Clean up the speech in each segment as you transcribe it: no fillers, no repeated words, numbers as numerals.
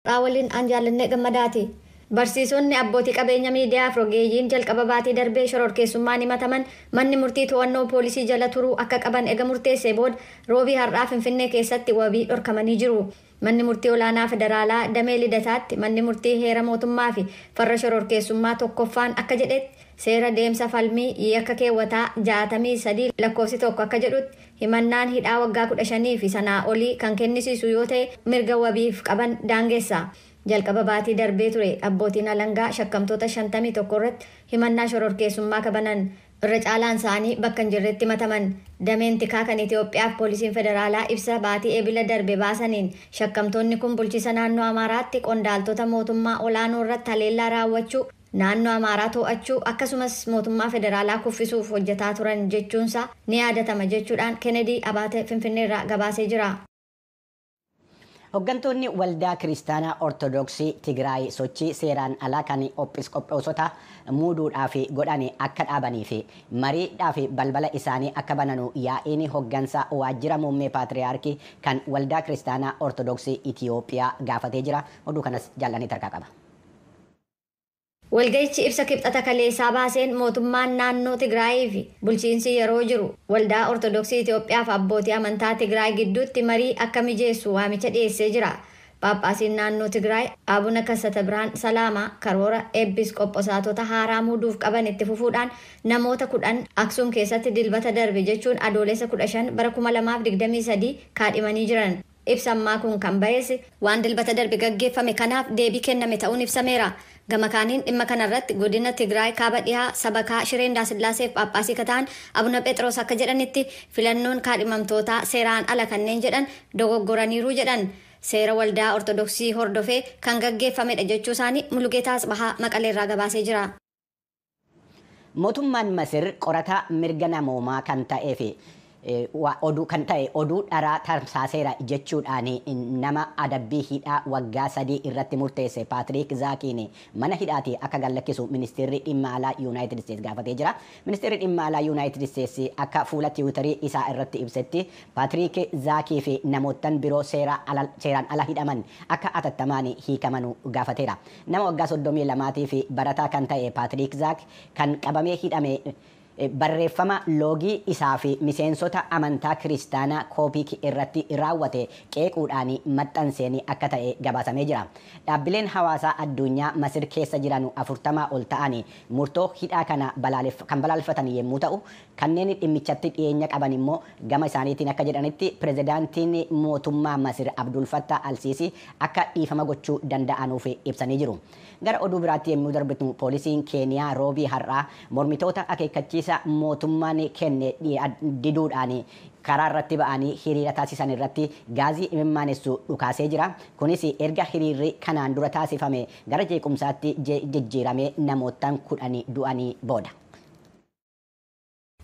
Har'aa waliin aan Jaallannee Gammadaati. Barsiisonni, abbootii qabeenya miidiyaa fi rogeeyyiin jalqaba baatii darbee shororkeessummaan himataman manni murtii to'annoo poolisii jala turuu akka qaban ega murteessee booda Roobii har'aa Finfinnee keessatti wabii dhorkamanii jiru. Manni murtii olaanaa federaalaa damee Lidataatti manni murtii heera mootummaa fi farra shororkeessummaa tokkoffaan akka jedhetti, seera deemsa falmii yakka keewwataa 63 lakkoofsi 1 akka jedhutti, himannaan hidhaa waggaa 15 fi sanaa olii kan kennisiisu yoo ta'e mirga wabiif qaban daangessa. Jalqaba baatii darbee ture abbootiin alangaa shakkamtoota 51 irratti himannaa shororkeessummaa kabanan. Irra caalaan isaanii bakka hin jirretti himataman. Dameen tikaa kan Itoophiyaaf poolisiin federaalaa ibsa baatii Eebila darbe baasaniin shakkamtoonni kun bulchiisa naannoo Amaaraatti qondaaltota mootummaa olaanoo irratti haleellaa raawwachuu, naannoo Amaaraa to'achuu, akkasumas mootummaa federaalaa kuffisuuf hojjetaa turan jechuunsaa ni yaadatama jechuudhaan Kennedy Abaate Finfinneerraa gabaasee jira. Hooggantoonni waldaa kiristaanaa Ortodoksii Tigraay sochii seeraan alaa kan qopheessota muuduudhaaf godhan akka dhaabanii fi mariidhaaf balbala isaanii akka bananu yaa'iin hooggansa waajjira muummee paatriyaarkii kan waldaa kiristaanaa Ortodoksii Itiyoophiyaa gaafatee jira. Oduu kanas Jaallanii tarkaa qaba. Walga'ichi ibsa Kibxata kaleessaa baaseen mootummaan naannoo Tigraayii fi bulchiinsi yeroo jiru waldaa Ortodoksii Itoophiyaa fi abbootii amantaa Tigraay gidduutti marii akka mijeessu waamicha dhiyeessee jira. Paaphaasiin naannoo Tigraay Abuna Kassata Birhaan Salaamaa karoora eebbis qophosaatota haaraa muuduuf qaban itti fufuudhaan namoota 10 Aksuum keessatti Dilbata darbe, jechuun Adoolessa 15 bara 2023 kaadhimanii jiran. Ibsa ammaa kun kan bahees waan Dilbata darbe gaggeeffame kanaaf deebii kenname ta'uun ibsameera. Gama kaaniin dhimma kanarratti godina Tigraay kaaba dhihaa sabakaa Shireen Daasillaaseef Phaaphaasii kataan Abuna Phexros akka jedhanitti, filannoon kaadhimamtootaa seeraan ala kanneen jedhan dogoggoraniiru jedhan. Seera waldaa Ortodoksii hordofee kan gaggeeffamedha jechuu isaanii Mulugeetaa Asbahaa Maqaleerraa gabaasee jira. Mootummaan Masir qorataa mirga namoomaa kan ta'ee fi oduu kan ta'e oduu dharaa tamsaaseera jechuudhaan nama adabbii hidhaa waggaa 3 irratti murteesse Paatiriik Zaakiin mana hidhaatii akka gallakkisu ministeerri dhimma alaa Yuunaayitid Isteetsi gaafatee jira. Ministeerri dhimma alaa Yuunaayitid Isteetsi akka fuula Tiwiitarii isaa irratti ibsetti, Paatiriik Zaakii fi namoottan biroo seeraan ala hidhaman akka atattamaan hiikamanu gaafateera. Nama waggaa 32 fi barataa kan ta'e Paatiriik Zaak kan qabamee hidhame barreeffama loogii isaa fi miseensota amantaa kiristaanaa Koopik irratti raawwate qeequudhaan maxxanseen akka ta'e gabaasamee jira. Dhaabbileen hawaasaa addunyaa Masir keessa jiran 40 ol ta'an murtoo hidhaa kana kan balaaleffatan yommuu ta'u, kanneen dhimmichatti dhiyeenya qaban immoo gama isaaniitiin akka jedhanitti pirezidaantiin mootummaa Masir Abdul Fattah Alsiisii akka dhiifama gochuu danda'anuuf ibsanii jiru. Gara oduu biraatti yommuu darbitu, poolisiin Keeniyaa Roobii har'aa mormitoota akeekkachiisa mootummaan kenne diduudhaan karaa irratti ba'anii hiriira taasisan irratti gaazii imimmaanessu dhukaasee jira. Kunis erga hiriirri kanaan dura taasifame gara jeequmsaatti jijjiiramee namoottan 10 du'anii booda.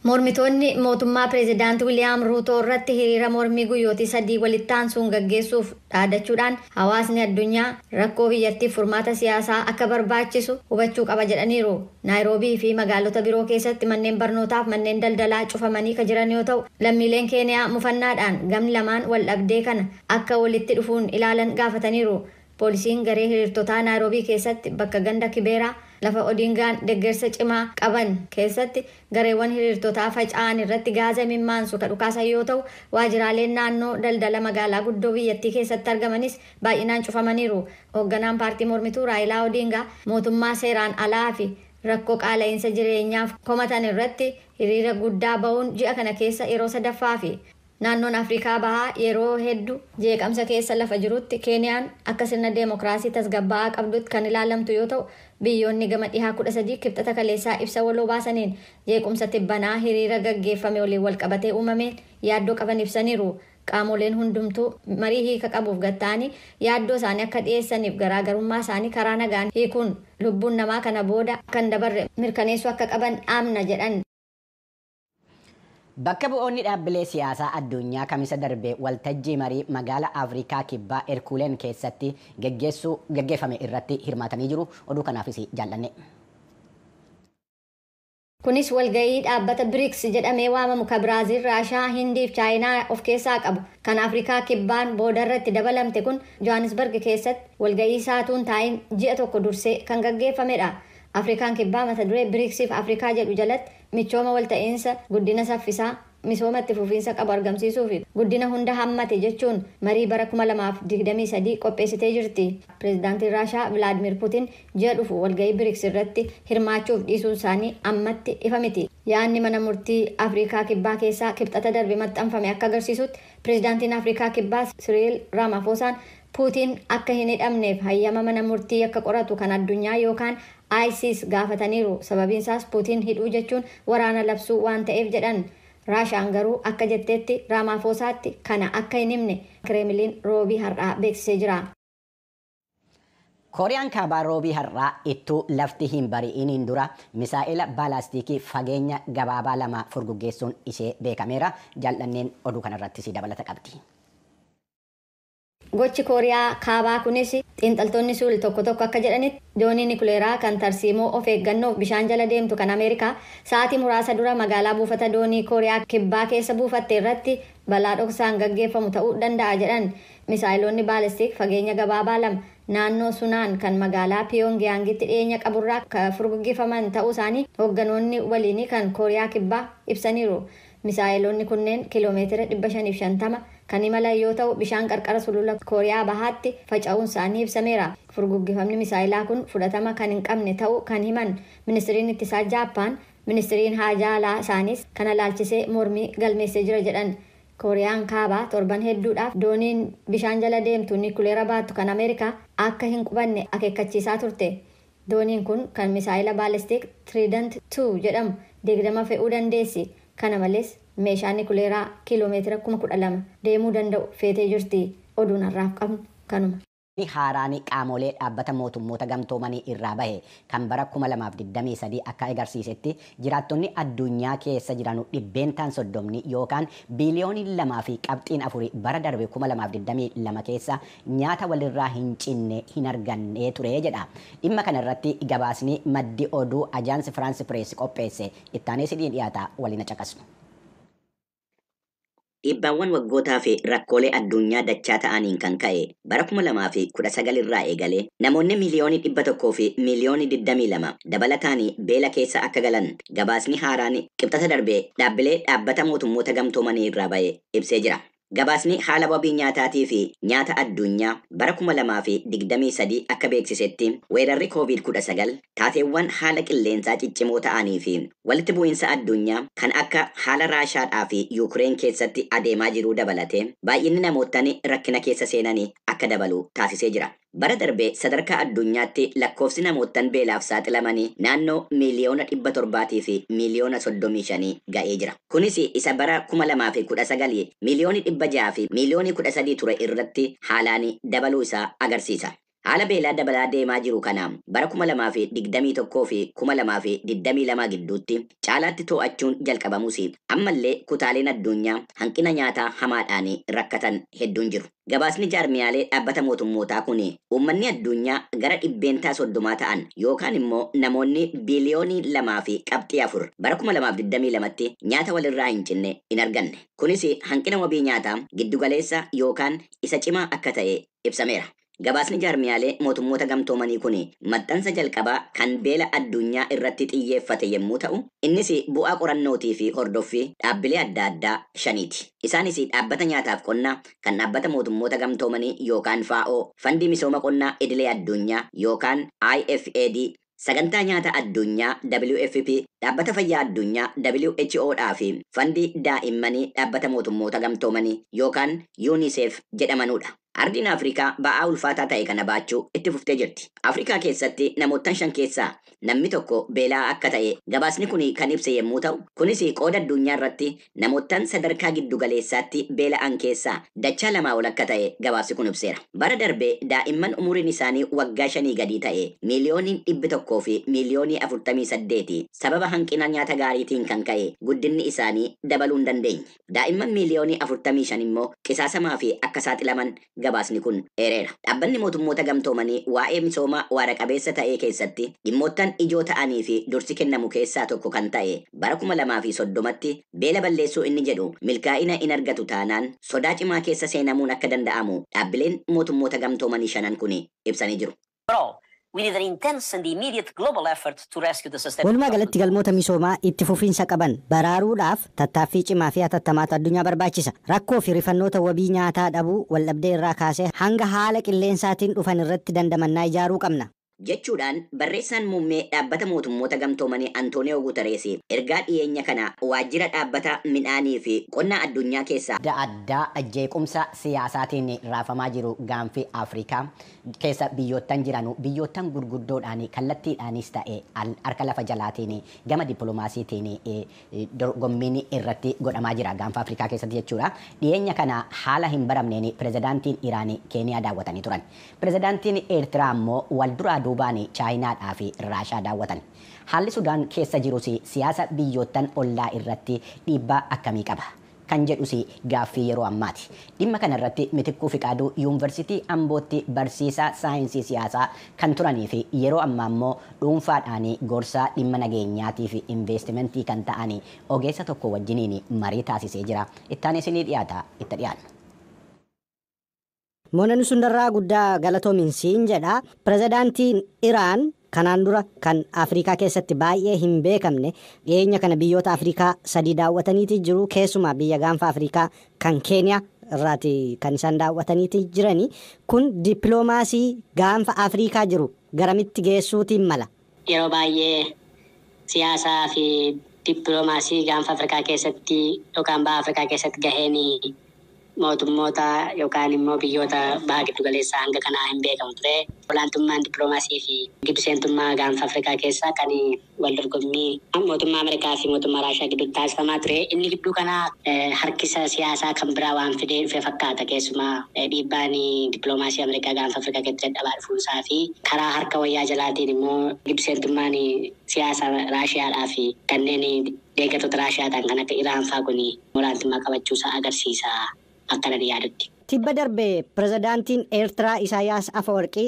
Mormitoonni mootummaa pireezidaantii Wiliyaam Ruutoo irratti hiriira mormii guyyootii 3 walitti aansuun gaggeessuuf dhaadachuudhaan hawaasni addunyaa rakkoo biyyattiif furmaata siyaasaa akka barbaachisu hubachuu qaba jedhaniiru. Naayiroobii fi magaalota biroo keessatti manneen barnootaaf manneen daldalaa cufamanii kan jiran yoo ta'u, lammiileen Keeniyaa mufannaadhaan gamni lamaan wal dhabdee kana akka walitti dhufuun ilaalan gaafataniiru. Poolisiin garee hiriirtotaa Naayiroobii keessatti bakka ganda Kibeeraa lafa Odingaan deeggarsa cimaa qaban keessatti gareewwan hiriirtotaa faca'an irratti gaaza imimmaansu kan dhukaasan yoo ta'u, waajjiraaleen naannoo daldala magaalaa guddoo biyyattii keessatti argamanis baay'inaan cufamaniiru. Hoogganaan paartii mormituu Raayilaa Odingaa mootummaa seeraan alaa fi rakkoo qaala'insa jireenyaaf komatan irratti hiriira guddaa ba'uun ji'a kana keessa yeroo sadaffaa fi naannoon Afrikaa Bahaa yeroo hedduu jeeqamsa keessa lafa jirutti Keeniyaan akka sirna deemokiraasii tasgabbaa'aa qabdutti kan ilaalamtu yoo ta'u, biyyoonni gama dhihaa 13 Kibxata kaleessaa ibsa waloo baasaniin jeequmsa tibbanaa hiriira gaggeeffame waliin walqabatee uumameen yaaddoo qaban ibsaniiru. Qaamoleen hundumtuu marii hiika qabuuf gatta'anii yaaddoo isaanii akka dhiyeessaniif garaagarummaa isaanii karaa nagaan hiikuun lubbuun namaa kana booda kan dabarre mirkaneessuu akka qaban dhaamna jedhan. Bakka bu'oonni dhaabbilee siyaasaa addunyaa Kamisa darbe waltajjii marii magaalaa Afrikaa Kibbaa Erkuuleen keessatti geggeeffame irratti hirmaatanii jiru. Oduu kanaafis Jaallanne. Kunis walga'ii dhaabbata BRICS jedhamee waamamu kan Biraaziil, Raashaa, Hindii fi Chaayinaa of keessaa qabu kan Afrikaa kibbaan boodarratti dabalamte kun Johannesburg keessatti walga'ii saatuun taa'in ji'a tokko dursee kan gaggeeffamedha. Afrikaan kibbaa mata duree BRICSiif Afrikaa jedhu jalatti michooma walta'iinsa guddina saffisaa misooma itti fufiinsa qabu argamsiisuu fi guddina hunda hammate jechuun marii bara 2023 qopheessitee jirti. Pireezidaantiin Raashaa Vilaadimir Putin ji'a dhufu walga'ii BRICS irratti hirmaachuuf dhiisuun isaanii ammatti ifa miti. Yaadni mana murtii Afrikaa kibbaa keessaa kibxata darbe maxxanfame akka agarsiisutti pireezidaantiin Afrikaa kibbaa Siriil Raamafoosaan Putin akka hin hidhamneef hayyama mana murtii akka qoratu kan addunyaa yookaan ISIS gaafataniiru. Sababiin isaas Putin hidhuu jechuun waraana labsuu waan ta'eef jedhan. Raashaan garuu akka jetteetti Raamaafosaatti kana akka hin himne Kireemiliin roobii har'aa beeksisee jira. Kooriyaan kaabaa roobii har'aa ittuu lafti hin bari'iniin dura misaa'ila baalaastikii fageenya gabaabaa lama furguggeessuun ishee beekameera. Jaallanneen oduu kanarratti si dabalata qabdi. Gochi Kooriyaa kaabaa kunis xiinxaltoonni suul tokko tokko akka jedhanitti doonii nikuleeraa kan tarsiimoo of eeggannoof bishaan jala deemtu kan Ameerikaa sa'aatii muraasa dura magaalaa buufata doonii Kooriyaa kibbaa keessa buufatte irratti balaa dhoksaan gaggeeffamu ta'uu danda'a jedhan. Misaayiloonni baalistik fageenya gabaabaa lama naannoo Sunaan kan magaalaa Piyoongiyaangitti dhiyeenya qaburraa kan furguggifaman ta'uu isaanii hoogganoonni waliinii kan Kooriyaa kibbaa ibsaniiru. Misaayiloonni kunneen kiiloomeetira 550 kan imalan yoo ta'u bishaan qarqara sulula Kooriyaa bahaatti faca'uun isaanii ibsameera. Furguggifamni misaayilaa kun fudhatama kan hin qabne ta'uu kan himan ministiriin ittisaa Jaappaan ministiriin haajaa alaa isaaniis kana laalchisee mormii galmeessee jira jedhan. Kooriyaan kaabaa torban hedduudhaaf dooniin bishaan jala deemtu nikuleera baattu kan Ameerikaa akka hin qubanne akeekkachiisaa turte. Dooniin kun kan misaayila baalistik Trident 2 jedhamu 20 fe'uu dandeessi. Kana malees meeshaan nikuleeraa kiiloomeetira 12,000 deemuu danda'u feetee jirti. Oduun har'aaf qabnu kanuma. Haaraan qaamolee dhaabbata mootummoota gamtoomanii irraa bahe kan bara 2023 akka agarsiisetti jiraattonni addunyaa keessa jiran 30% yookaan biiliyoonii 2.4 bara darbe 2022 keessa nyaata walirraa hin cinne hin arganne ture jedha. Dhimma kanarratti gabaasni maddi oduu Ajaansi Firaansi Pirees qopheesse ittaanee sidiin dhiyaata waliin caqasnu. Dhiibbaawwan waggootaa fi rakkoolee addunyaa dachaa ta'aniin kan ka'e bara 2019 irraa eegalee namoonni miiliyoonii 100 fi miiliyoonii 22 dabalataan beela keessa akka galan gabaasni haaraan qibxata darbee dhaabbilee dhaabbata mootummoota gamtoomanii irraa ba'e ibsee jira. Gabaasni haala wabii nyaataatii fi nyaata addunyaa bara 2023 akka beeksisetti weerarri COVID-19 taateewwan haala qilleensaa ciccimoo ta'anii fi walitti bu'iinsa addunyaa kan akka haala Raashaadhaa fi Yuukireen keessatti adeemaa jiruu dabalatee baay'inni namoottan rakkina keessa seenanii akka dabalu taasisee jira. Bara darbe sadarkaa addunyaatti lakkoofsi namoottan beelaaf saaxilamanii naannoo miiliyoona 700 fi miiliyoona 35 ga'ee jira. Kunis isa bara 2019 miiliyoonii 600 fi miiliyoonii 13 ture irratti haalaan dabaluu isaa agarsiisa. Haala beelaa dabalaa deemaa jiru kana bara 2021 fi 2022 gidduutti caalaatti to'achuun jalqabamus ammallee kutaaleen addunyaa hanqina nyaataa hamaadhaan rakkatan hedduun jiru. Gabaasni jaarmiyaalee dhaabbata mootummootaa kun uummanni addunyaa gara 30% ta'an yookaan immoo namoonni biiliyoonii 2.4 bara 2022tti nyaata walirraa hin cinne hin arganne. Kunis hanqina wabii nyaataa giddugaleessa yookaan isa cimaa akka ta'e ibsameera. Gabaasni jaarmiyaalee mootummoota gamtoomanii kun maxxansa jalqabaa kan beela addunyaa irratti xiyyeeffate yommuu ta'u, innis bu'aa qorannootii fi hordoffii dhaabbilee adda addaa shaniiti. Isaanis dhaabbata nyaataaf qonnaa kan dhaabbata mootummoota gamtoomanii yookaan FAO, fandii misooma qonnaa idilee addunyaa yookaan IFAD, sagantaa nyaata addunyaa WFP, dhaabbata fayyaa addunyaa WHO dhaa fi fandii daa'immanii dhaabbata mootummoota gamtoomanii yookaan UNICEF jedhamanudha. Ardiin Afrikaa ba'aa ulfaataa ta'e kana baachuu itti fuftee jirti. Afrikaa keessatti namoottan 5 keessaa namni tokko beelaa akka ta'e gabaasni kun kan ibse yommuu ta'u, kunis qooda addunyaa irratti namoottan sadarkaa giddugaleessaatti beela'an keessaa dachaa 2 ol akka ta'e gabaasni kun ibseera. Bara darbe daa'imman umuriin isaanii waggaa 5 gadii ta'e miiliyooniin 100 fi miiliyoonii 48 sababa hanqina nyaata gaariitiin kan ka'e guddinni isaanii dabaluu hin dandeenye. Daa'imman miiliyoonii 45 immoo qisaasamaa fi akka saaxilaman gabaasni kun eereera. Dhaabbanni mootummoota gamtoomanii waa'ee misooma waara-qabeessa ta'ee keessatti dhimmoottan ijoo ta'anii fi dursi kennamu keessaa tokko kan ta'e bara 2030tti beela balleessuu inni jedhu milkaa'ina in argatu taanaan sodaa cimaa keessa seenamuun akka danda'amu dhaabbileen mootummoota gamtoomanii shanan kun ibsanii jiru. We need an intense and immediate global effort to rescue the sustainable Walumaa galatti galmoota misoomaa itti fufiinsa qaban baraaruudhaaf tattaaffii cimaa fi hatattamaatu addunyaa barbaachisa. Rakkoo fi rifannoota wabii nyaataa dhabuu waldhabdee irraa kaasee hanga haala qilleensaatiin dhufan irratti dandamannaa ijaaruu qabna. Jechuudhaan barreessaan muummee dhaabbata mootummoota gamtoomanii Antooniyoo Guutarees ergaa dhiyeenya kana waajjira dhaabbata midhaanii fi qonna addunyaa keessaa adda addaa jeequmsa siyaasaatiin raafamaa jiru gaanfi Afrikaa keessa biyyoottan jiranu biyyoottan gurguddoodhaan kallattiidhaanis ta'e harka lafa jalaatiin gama dippiloomaasiitiin dorgommiin irratti godhamaa jira gaanfa Afrikaa keessatti jechuudha. Dhiyeenya kana haala hin baramneen pirezidaantiin Iraanii Keeniyaa daawwatanii turan. Pirezidaantiin Eertiraa immoo wal duraa duubaan Chaayinaadhaa fi Raashaa daawwatan. Haalli Sudaan keessa jirus siyaasa biyyoottan ollaa irratti dhiibbaa akkamii qaba? Kan jedhus gaaffii yeroo ammaati. Dhimma kanarratti Mitikkuu Fiqaaduu Yuunivarsiitii Ambootti barsiisaa saayinsii siyaasaa kan turanii fi yeroo ammaa immoo dhuunfaadhaan gorsaa dhimma nageenyaatii fi investimentii kan ta'an ogeessa tokko wajjiniin marii taasisee jira. Ittaan isinii dhiyaata itti dhiyaanna. Moonani Sundarraa guddaa galatoominsiin jedha. Pirezidaantiin Iraan kanaan dura kan Afrikaa keessatti baay'ee hin beekamne dhiyeenya kana biyyoota Afrikaa sadii daawwataniiti jiru. Keessumaa biyya gaanfa Afrikaa kan Keeniyaa irraati kan isaan daawwataniiti jirani. Kun dippiloomaasii gaanfa Afrikaa jiru garamitti geessuutiin mala? Yeroo baay'ee siyaasaa fi dippiloomaasii gaanfa Afrikaa keessatti yookaan baha Afrikaa keessatti gaheen mootummoota yookaan immoo biyyoota baha giddu galeessaa hanga kanaa hin beekamu ture. Olaantummaan dippiloomaasii fi giddu seentummaa gaanfa Afrikaa keessaa kan wal dorgommii mootummaa Ameerikaa fi mootummaa Raashiyaa gidduutti taasifamaa ture. Inni gidduu kanaa harkisa siyaasaa kan biraa waan fidee dhufe fakkaata. Keessumaa dhiibbaan dippiloomaasii Ameerikaa gaanfa Afrikaa keessatti dadhabaa dhufuunsaa fi karaa harka wayyaa jalaatiin immoo giddu seentummaan siyaasa Raashiyaadhaa fi kanneen deeggartoota Raashiyaa ta'an kan akka Iraan fa'aa kun olaantummaa qabachuusaa agarsiisa. Akkanan yaadutti. Tibba darbe pirezidaantiin Eertiraa Isaayyaas Afawarqii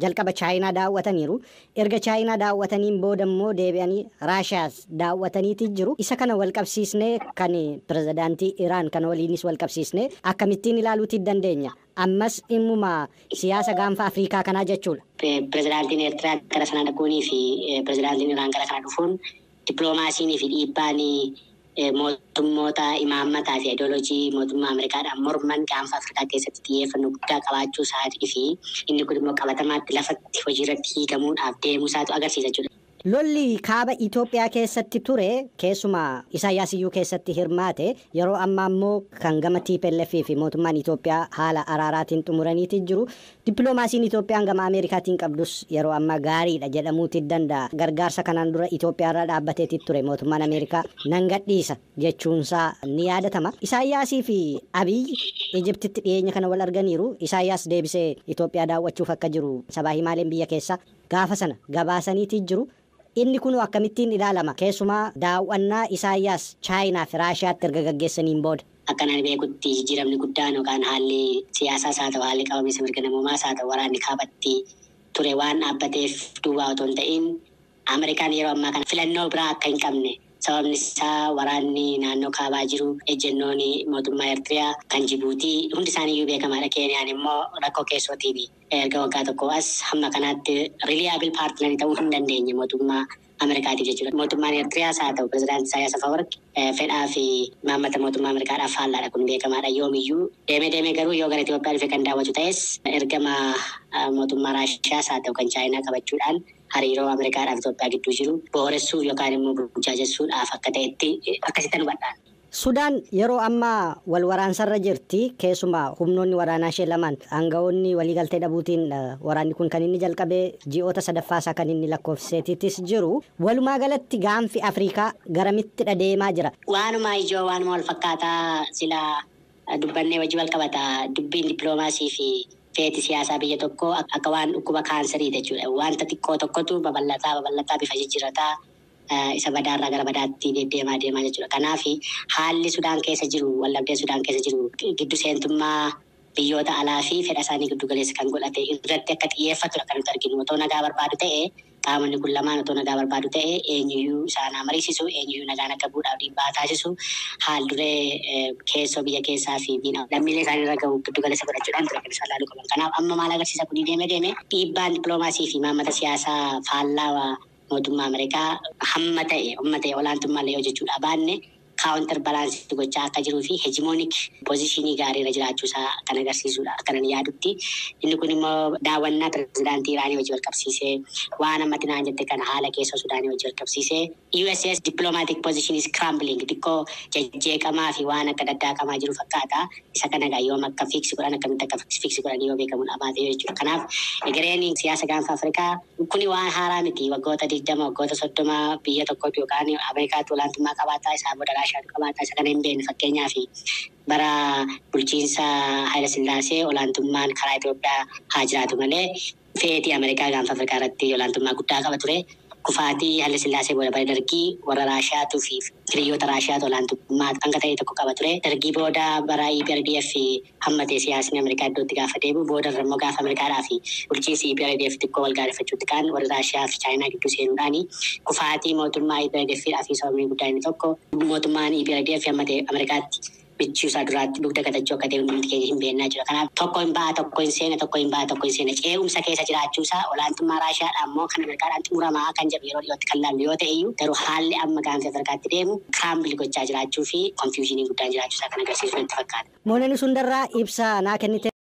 jalqaba Chaayinaa daawwataniiru. Erga Chaayinaa daawwataniin booda immoo deebi'anii Raashiyaas daawwataniiti jiru. Isa kana wal qabsiisnee kan pirezidaantii Iraan kan waliinis wal qabsiisnee akkamittiin ilaaluuti dandeenya? Ammas dhimmuma siyaasa gaanfa Afrikaa kanaa jechuudha. Pirezidaantiin Eertiraa gara sana dhaquunii fi pirezidaantiin Iraan gara kana dhufuun dippiloomaasiinii fi dhiibbaan mootummoota imaammataa fi ideoloojii mootummaa Ameerikaadhaan morman gaanfa Afrikaa keessatti xiyyeeffannoo guddaa qabaachuu isaatii fi inni kun immoo qabatamaatti lafatti hojiirratti hiikamuudhaaf deemuu isaatu agarsiisa jechuudha. Lolli kaaba Itoophiyaa keessatti ture keessumaa Isaayyaas iyyuu keessatti hirmaate yeroo ammaa immoo kan gama TPLF fi mootummaan Itoophiyaa haala araaraatiin xumuraniiti jiru. Dippiloomaasiin Itoophiyaan gama Ameerikaatiin qabdus yeroo ammaa gaariidha jedhamuuti danda'a. Gargaarsa kanaan dura Itoophiyaa irra dhaabbateeti ture mootummaan Ameerikaa nan gadhiisa jechuunsaa ni yaadatama. Isaayyaasii fi Abiy Ijiptitti dhiyeenya kana wal arganiiru. Isaayyaas deebisee Itoophiyaa daawwachuuf akka jiru sabaa himaaleen biyya keessaa gaafa sana gabaasaniiti jiru. Inni kun akkamittiin ilaalama? Keessumaa daawwannaa Isaayyaas Chaayinaa fi Raashiyaatti erga gaggeessaniin booda. Akkanaan beekutti jijjiiramni guddaan yookaan haalli siyaasaas haa ta'u haalli qabamiinsa mirga namoomaas haa ta'u waraanni kaabatti ture waan dhaabbateef duwwaa otoo hin ta'in Ameerikaan yeroo ammaa kana filannoo biraa akka hin qabne sababni isaa waraanni naannoo kaabaa jiru ejjennoon mootummaa Eertiriyaa kan Jibuutii hundi isaaniiyyuu beekamaadha. Keeniyaan immoo rakkoo keessootiin erga waggaa tokko as hamma kanaatti reliable partner ta'uu hin dandeenye mootummaa Ameerikaatiif jechuudha. Mootummaan Eertiriyaas haa ta'u pirezidaantii Isaayyaas Afawarqi fedhaa fi imaammata mootummaa Ameerikaadhaaf faallaadha kun beekamaadha. Yoomiyyuu deemee deemee garuu yoo gara Itoophiyaa dhufe kan daawwatu ta'es ergama mootummaa Raashiyaas haa ta'u kan Chaayinaa qabachuudhaan hariiroo Ameerikaadhaaf Itoophiyaa gidduu jiru booressuuf yookaan immoo burjaajessuudhaaf akka ta'etti akkasitti hubadhaan. Sudaan yeroo ammaa wal waraansarra jirti. Keessumaa humnoonni waraanaa ishee lamaan aangawoonni waliigaltee dhabuutiin waraanni kun kan inni jalqabee ji'oota sadaffaasaa kan inni lakkoofseetitis jiru. Walumaa galatti gaanfi Afrikaa garamitti deemaa jira? Waanuma ijoo waanuma wal fakkaataa sila dubbannee wajji wal qabata. Dubbiin dippiloomaasii fi feeti siyaasaa biyya tokkoo akka waan dhukkuba kaansarii jechuudha. Wanta xiqqoo tokkotu babal'ataa babal'ataa bifa jijjiirrataa isa badaarraa gara badaatti deddeemaa deemaa jechuudha. Kanaaf haalli Sudaan keessa jiru, wallabdeen Sudaan keessa jiru giddu seentummaa Biyyoota alaa fi fedha isaanii giddu galeessa kan godhate irratti akka xiyyeeffatudha kan nuti arginu. Otoo nagaa barbaadu ta'e, qaamonni kun lamaan otoo nagaa barbaadu ta'e, eenyuyyuu isaan mariisisu, eenyuyyuu nagaan akka bu'uudhaaf dhiibbaa taasisu, haal duree keessoo biyya keessaa fi lammiilee isaanii irra gahu giddu galeessa godhachuudhaan ture kan isaan ilaaluu qaban. Kanaaf amma maal agarsiisa kuni deeme deeme dhiibbaan dippiloomaasii fi imaammata siyaasaa faallaa mootummaa Ameerikaa hamma ta'e olaantummaa illee hojjechuudha baanne counter balance gochaa akka jiruu fi hegemonic position gaarii irra jiraachuusaa kan agarsiisudha akkanan yaadutti. Inni kun immoo daawwannaa pirezidaantii Iraanii wajjin wal qabsiisee, waan ammatti naan jette kana haala keessoo Sudaanii wajjin wal qabsiisee, USS diplomatic position is crumbling, xiqqoo jajjeeqamaa fi waan akka daddaaqamaa jiru fakkaata. Isa kana egaa yoom akka fix godhan, akkamitti akka fix godhan yoo beekamuun baate jechuudha. Kanaaf egereen siyaasa gaanfa Afrikaa kuni waan haaraa miti. Waggoota 20, waggoota 30 biyya tokkotu yookaan Ameerikaatu olaantummaa qabaataa, isaa booda Raashiyaatu qabaataa, isa kana hin beeknu. Fakkeenyaaf bara bulchiinsa Haayila Sillaasee olaantummaan karaa Itoophiyaa haa jiraatu malee feetii Ameerikaa gaanfa Afrikaa irratti olaantummaa guddaa qaba ture. Kufaatii Haayila Sillaasee booda bara Dargii warra Raashiyaatuu fi hiriyoota Raashiyaatu olaantummaa hanga ta'e tokko qaba ture. Dargii booda bara EPRDF hammatee siyaasni Ameerikaa iddootti gaafa deebi'u, booda irra immoo gaafa Ameerikaadhaa fi bulchiinsi EPRDF xiqqoo wal gaarifachuutti kaan warra Raashiyaa fi Chaayinaa gidduu seenuudhaani kufaatii mootummaa EPRDF fi sababni guddaa inni tokko mootummaan EPRDF hammatee Ameerikaatti michuu isaa duraatti dugda gatachuu akka ta'e hundumti keenya hin beeknaa jira. Kanaaf tokko hin ba'a, tokko hin seena, tokko hin ba'a, tokko hin seena. Ce'umsa keessa jiraachuusaa olaantummaa Raashiyaadhaan immoo kan Ameerikaadhaan xumuramaa kan jedhu yeroo dhiyootti kan laallu yoo ta'e iyyuu, garuu haalli amma gaanfa Afrikaatti deemu crumble gochaa jiraachuu fi confusion guddaan jiraachuusaa kan agarsiisu natti fakkaata. Mooneen Sundarraa, ibsa naa kennite.